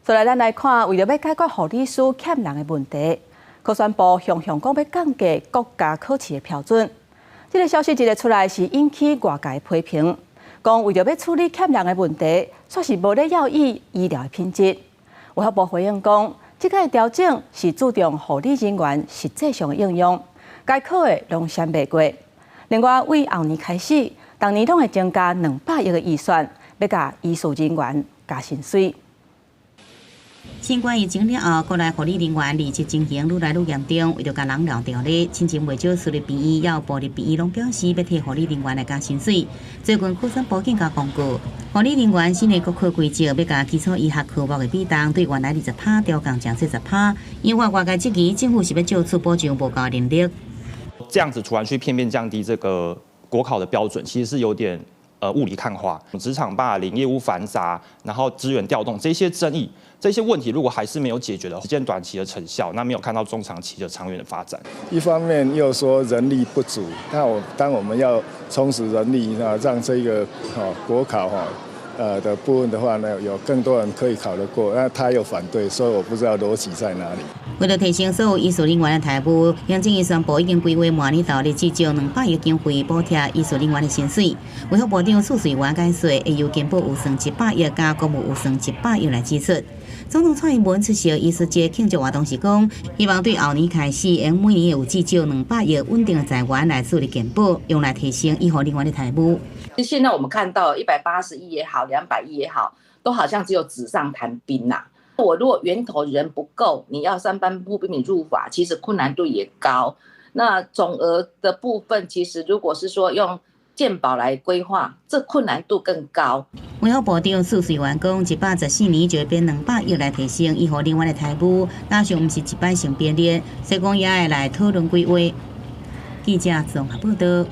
所以咱來看，為著欲解決護理師欠人的問題，考選部雄雄講欲降低國家考試的標準。這个消息一个出來，是引起外界批評，講為著欲處理欠人的問題，煞是無咧要意醫療的品質。衛福部回應講，這个調整是注重護理人員實際上的應用，該考的攏先袂過。另外，對後年開始，逐年攏會增加200億的預算，欲共醫事人員加薪水。新冠疫情了後，國內護理人員離職情形愈來愈嚴重。為著共人留佇咧，親像袂少私立病院抑部立病院攏表示欲替護理人員來加薪水。最近考選部更加公告，護理人員新的國考規則欲共基礎醫學科目的比重對原來20趴調降成40趴，引發外界質疑政府是欲藉此補償無夠人力。這樣子突然去片面降低這個國考的標準，其實是有點霧裡看花。職場霸凌、業務繁雜，然後資源調動這些爭議、這些問題，如果還是沒有解決的，只見短期的成效，那沒有看到中長期的長遠的發展。一方面又說人力不足，那我當我們要充實人力啊，讓這個國考哈的部分的話呢，有更多人可以考得過，那他又反對，所以我不知道邏輯在哪裡。為了提升所有醫事人員的待遇，行政院宣布已經規劃明年投入至少200億經費補貼醫事人員的薪水。衛福部長蘇瑞元解說，會由健保預算100億加公務預算100億來支出。總統蔡英文出席醫師節慶祝活動時講，希望對後年開始，會每年有至少200億穩定的財源來注入健保，用來提升醫護人員的待遇。現在我們看到180億也好，200億也好，都好像只有紙上談兵啦。我如果源頭人不夠，你要三班部避免入法，其實困難度也高。那總額的部分，其實如果是說用健保來規劃，這困難度更高。衛福部長蘇瑞元講，114年就會編200億來提升醫護人員的待遇，但是毋是一擺性變臉，所以講也會來討論規劃。記者綜合報道。